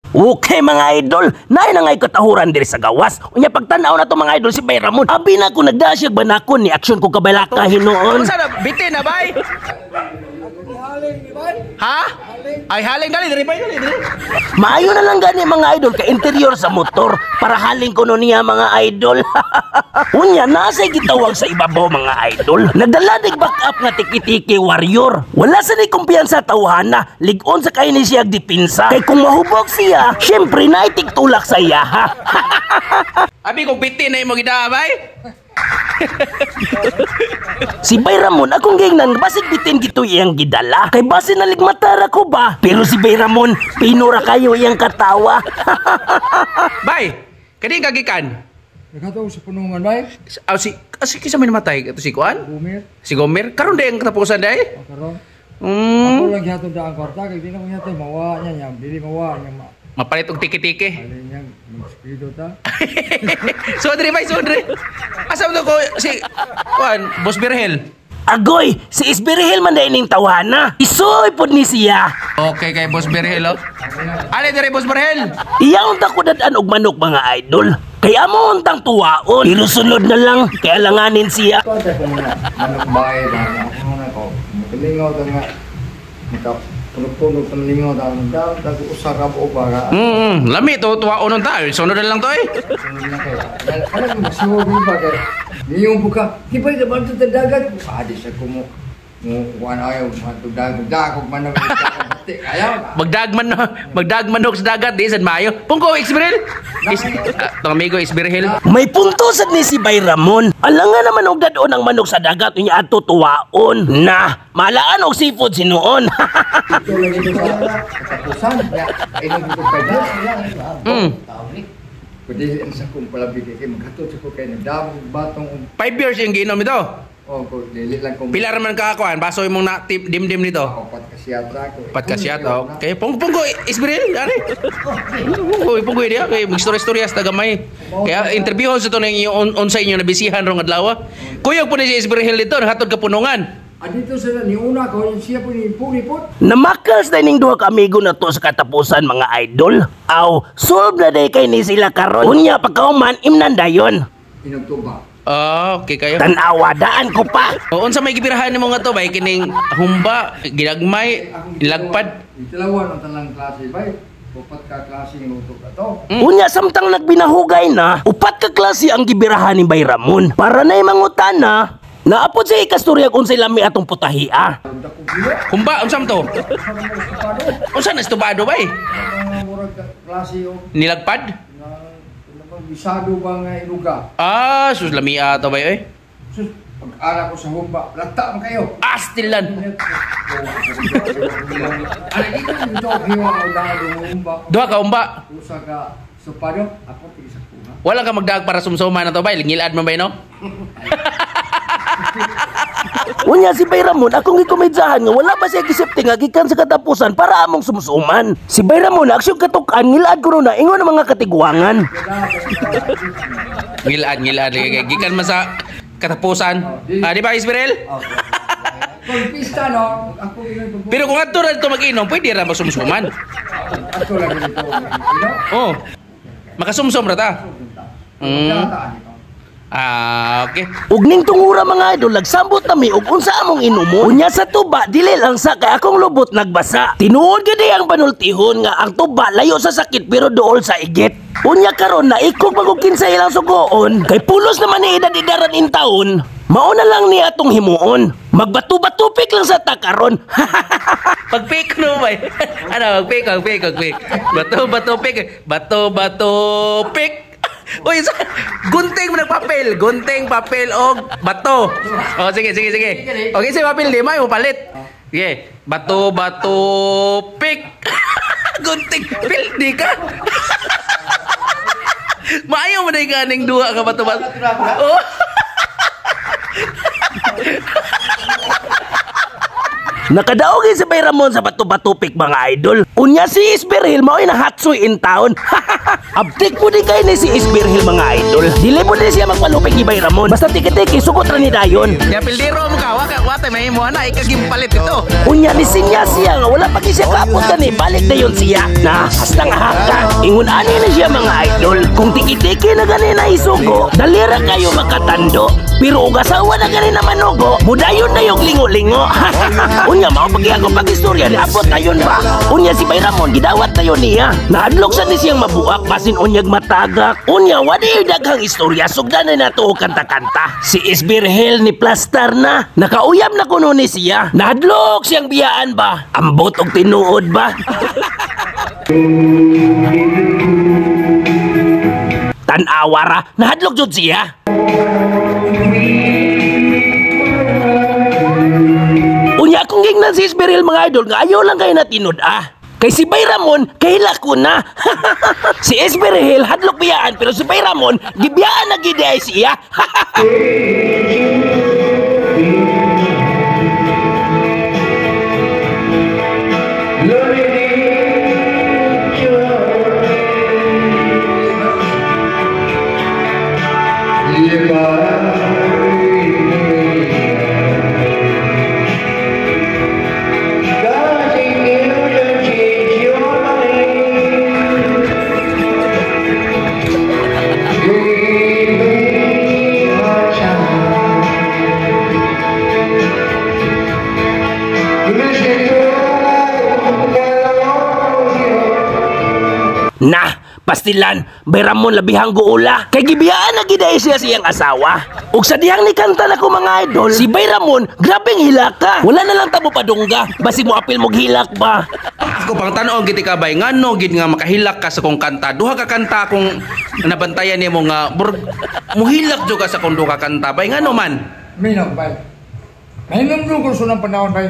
Okay, mga idol, naay na ngay katahuran diri sa gawas. Unya pagtan-aw na to, mga idol, si Bay Ramon. Abi na ko nagdaa siya banakon ni aksyon ko kabalaka hinuon. Unsa na bitin na, bay? Ha? Ay, haling, dali diri, bay, dali diri. Maayo na lang gani, mga idol, ka interior sa motor para haling kuno niya, mga idol. Unya nasa gitawag sa ibabaw, mga idol. Nagdala dig back up nga tiki-tiki warrior. Wala sa ni kumpiyansa tawhana, lig-on sa kay ni siya dipinsa. Kay kung mahubog siya, syempre na tulak sa iya ha. Abi kung bitin na imo gidaa, bay. Si Bay Ramon, akong gingnan, basig bitin gito iyang gidala. Kay basin naligmatara ko ba? Pero si Bay Ramon, pinura kayo iyang katawa. Bay, kani kagikan. Nagkataw sa punungan, bay. Aw si kinsa may namatay ato, si kuan? Gumir. Si Gomer karon day ang katapusan day. Karon. Ako lang gihatod ang kwarta kay di na ko gihatod mawa niya niya, dili mawa niya ma. Mapalit og tiki-tiki. Ali niya magspido ta. So diri, bay, so diri. Asa mo to ko si kuan, Boss Birhel? Agoy, si Isbirihil man dahil ning tawhana. Isoy pod ni siya. Okay kay Boss Birhel, oh. Ali diri, Boss Birhel. Iya unta ko dad-an og manok, mga idol. Kay amo untang tuwaon. Pero sunod na lang, kay alanganin siya. Ko ta kung manok bay ba ako na ko. Makalingaw ta nga. Maka punog-punog ta lingaw ta daw ta usa ka buo ba ka. Lami to tuwaon unta. Sunod na lang to eh. Sunod na kay. Ano mo siwo ba kay. Niyong buka, di ba naman ito dagat? Adi sa kumo. Mo kuan ayaw matug dagat dagog manok. Ayaw. Magdagman magdagmanok sa dagat di sad maayo. Pungko Isbirhel. Is, tong amigo Isbirhel. May punto sad ni si Bay Ramon. Alangan naman og dad-on ang manok sa dagat unya adto tuwaon. Na, malaan og seafood sinuon. Ito lang ito sa katapusan. Inom ko kay Pwede ang sa kong palabi kay maghatod sa ko kay nagdamo batong 5 years yung giinom ito. Oh, ko dili lang kung Pila raman ka kuan, baso imong na tip, dimdim nito. Upat ka siyatra ko. Upat ka siyatra. Okay, pungko Isbirhel, ari. Pungko, pungko dia kay magstorya-storya sa tagamay. Kaya interviewon sa to ning unsa inyo nabisihan rong adlaw. Kuyog po ni si Isbirhel dito, hatod kapunungan. Adito sila ni una ko siya po ni puripot. Namakals na ning duha ka amigo na to sa katapusan, mga idol. Aw, solve na day kay ni sila karon. Unya pagkauman imnan dayon. Inog tuba. Ah, okay kayo. Tan-awa daan ko pa. O, unsa may gibirahan nimo nga to bay kining humba, gilagmay, lagpad? Itilawan ang talang klase bay. Upat ka klase ng luto ka to. Unya samtang nagbinahugay na, upat ka klase ang gibirahan ni Bay Ramon. Para na mangutana, naapod sa ikastorya kung unsay lami atong putahia. Humba unsa man to? Unsa na estubado bay? Murag klase og Nilagpad? Bisado ba nga inuga? Ah, sus lamia to bay oy. Sus, pag-ara ko sa humba, lata man kayo. Astilan. Ano dito ito hiwa ang dado humba. Duha ka humba. Usa ka supado, ako pigi sa kuha. Wala ka magdaag para sumsuma na to bay, ngilad man bay no? Unya si Bay Ramon akong gikomedyahan nga wala pa siya gisipti nga gikan sa katapusan para among sumsuman. Si Bay Ramon aksyon katukan ngilad kuno na ingon ang mga katiguangan. Ngilad, ngilad lagi gikan man sa katapusan. Ah, di ba Isbirel? Kung pista no, ako Pero kung adto ra dito mag-inom, pwede ra masumsuman. Adto lang dito. Oh. Makasumsum ra ta. Ah, okay. Ug ning tungura, mga idol, nagsambot nami og unsa among inumon. Unya sa tuba, dili lang sa kay akong lubot nagbasa. Tinuod gid ang panultihon nga ang tuba layo sa sakit pero duol sa igit. Unya karon na ikog magug kinsa ilang sugoon kay pulos naman ni edad-edaran in taon. Mao na lang ni atong himuon. Magbato-batupik lang sa takaron. Pag-pick no bay. Ano, mag-pick, mag-pick, mag-pick. Bato, bato, pick. Bato, bato, pick. Uy, sa, gunting mo nagpapel. Gunting, papel, og bato. O, sige, sige, sige. Okay, sige, papel, di mo palit. Sige, bato, bato, pick. Gunting, pil, di ka. Maayo mo na yung ganing duha ka bato, bato. Oh. Nakadaog si Bay Ramon sa bato-batupik, mga idol. Unya si Isbirhil mao'y nahatsoy in town. Abtik po din kayo ni si Isbirhil, mga idol. Dili po din siya magpalupik ni Bay Ramon. Basta tiki-tiki sugot ra ni dayon. Ya pildiro mo ka, waka wata may mo na ikagimpalit ito. Unya ni sinya siya nga wala pa siya kaapot kani balik dayon siya. Na hasta nga haka. Ingon ani na siya mga idol, kung tiki-tiki na gani na isugo, dalira kayo makatando. Pero og asawa na gani na manugo, mudayon na yung lingo-lingo. Unya mao pagi ako pag-istorya ni abot tayon ba. Unya si Bay Ramon gidawat tayo niya. Nahadlok sa ni siyang mabuak basin unyag matagak. Unya wadi daghang istorya sugdan na nato og kanta-kanta. Si Isbirhel ni plastar na, nakauyab na kuno ni siya. Nahadlok siyang biyaan ba? Ambot og tinuod ba? Tan-awa ra, nahadlok jud siya. Unya akong gingnan si Isbirhel mga idol nga ayaw lang kayo natinud ah. Kay si Bay Ramon, kahila ko na. Si Isbirhel hadlok biyaan pero si Bay Ramon gibiyaan na gid ay siya. Nah, pastilan, Bay Ramon labihang guula. Kay gibiyaan na giday siya siyang asawa. Ug sa dihang ni kanta nako mga idol, si Bay Ramon grabeng hilaka. Wala na lang tabo padungga, basig mo apil mog hilak ba. Ako pang tan-og gid ka bay, ngano gid nga makahilak ka sa kong kanta. Duha ka kanta akong nabantayan nimo nga muhilak jud ka sa kong duha ka kanta bay, ngano man? Minaw bay. Mahinumdum ko sa unang panahon bay.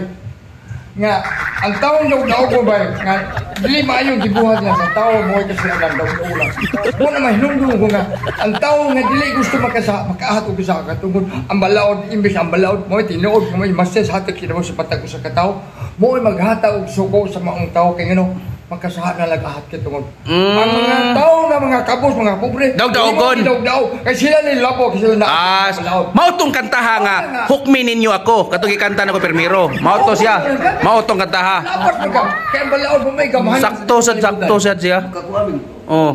Nga ang taong daog-daog ko bay, nga dili maayo gibuhat nga sa tao mo kasi ang daog-daog lang. Mo na mahinumdum ko nga ang tao nga dili gusto makaahat og usa ka tungod ang balaod imbes ang balaod mo tinuod mo master hatag kini mo sa patag usa ka tawo mo maghata og suko sa maong tawo kay ngano makasaha na lag-ahat kay tungod. Ang mga tao nga mga kabos mga pobre daog-daogon daog-daog kay sila ni labo kay sila na balaod. Mao tong kantaha nga hukmi ninyo ako katong gikanta nako permiro. Mao to siya. Mao tong kantaha. Kay ang balaod mo may gamahan. Sakto sad siya. Oh.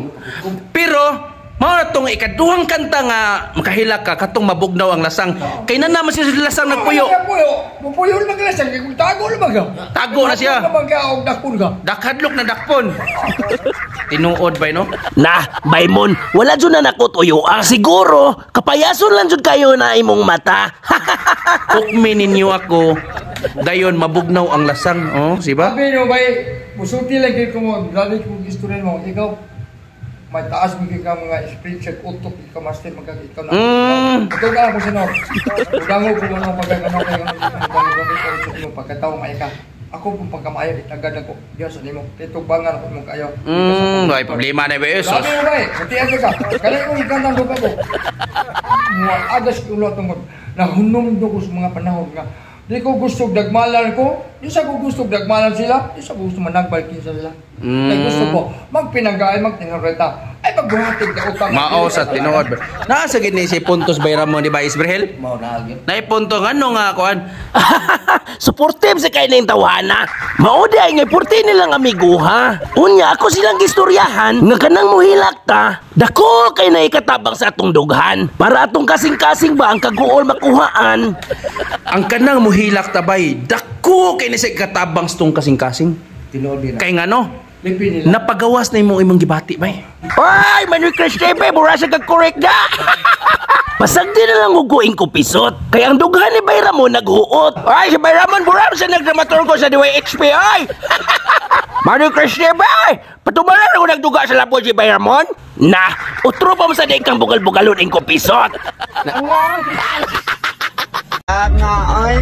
Pero mao na tong ikaduhang kanta nga makahilak ka katong mabugnaw ang lasang. Kay na naman siya lasang nagpuyo. Mupuyo man lasang kay tago na ba? Tago na siya. Dakpon ka. Dakhadlok na dakpon. Tinuod bay no? Nah, Baymon, wala jud na nako tuyo. Ah, siguro kapayason lang jud kayo na imong mata. Hukmi ninyo ako. Dayon mabugnaw ang lasang, oh, si ba? Sabi no bay, musulti lang kay ko mo, grabe ko istorya mo. Ikaw may taas mo ka mga spiritual utok ikaw master magkag ikaw na. Ito na ako sinor. Udango ko mo nang pagkagano kayo ng pagkatao may ka. Ako pong pagkamaayo itagad ako. Diyan sa nimo. Titubangan ako mong kayo. Ay problema na ba sus. Sabi mo bay, matian ka. Kaya kung ikantang ko ko. Mga agas ulo tungod nahunong ko sa mga panahon nga di ko gusto dagmalan ko, di sa ko gusto dagmalan sila, di sa ko gusto managbal kinsa sila. Kaya gusto ko magpinanggaay, magtinareta. Ay pagbuhatig ka utang. Mao sa tinuod. Naa sa gid ni si Puntos Bay Ramon di ba Isbrahel? Mao na gyud. Nay punto ngano nga kuan. Supportive sa kay ning tawhana. Mao di ay ngay purti nilang amiguha. Unya ako silang gistoryahan nga kanang muhilak ta. Dako kay naikatabang sa atong dughan para atong kasing-kasing ba ang kaguol makuhaan. Ang kanang muhilak ta bay, dako kay ni sa ikatabang sa tong kasing-kasing. Tinuod din. Kay ngano? Napagawas na imong imong gibati bay. Ay, Manuel Cristebe, mura siya kag-correct na. Pasagdi na lang huguin ko pisot. Kaya ang dughan ni Bay Ramon naghuot. Ay, si Bay Ramon, mura siya nagdramaturgo sa DYHP, ay. Manuel Cristebe, ay. Patumalan ako nagduga sa lapod si Bay Ramon. Na, utro pa mo sa di kang bugal-bugalon ing ko pisot. Nga, ay.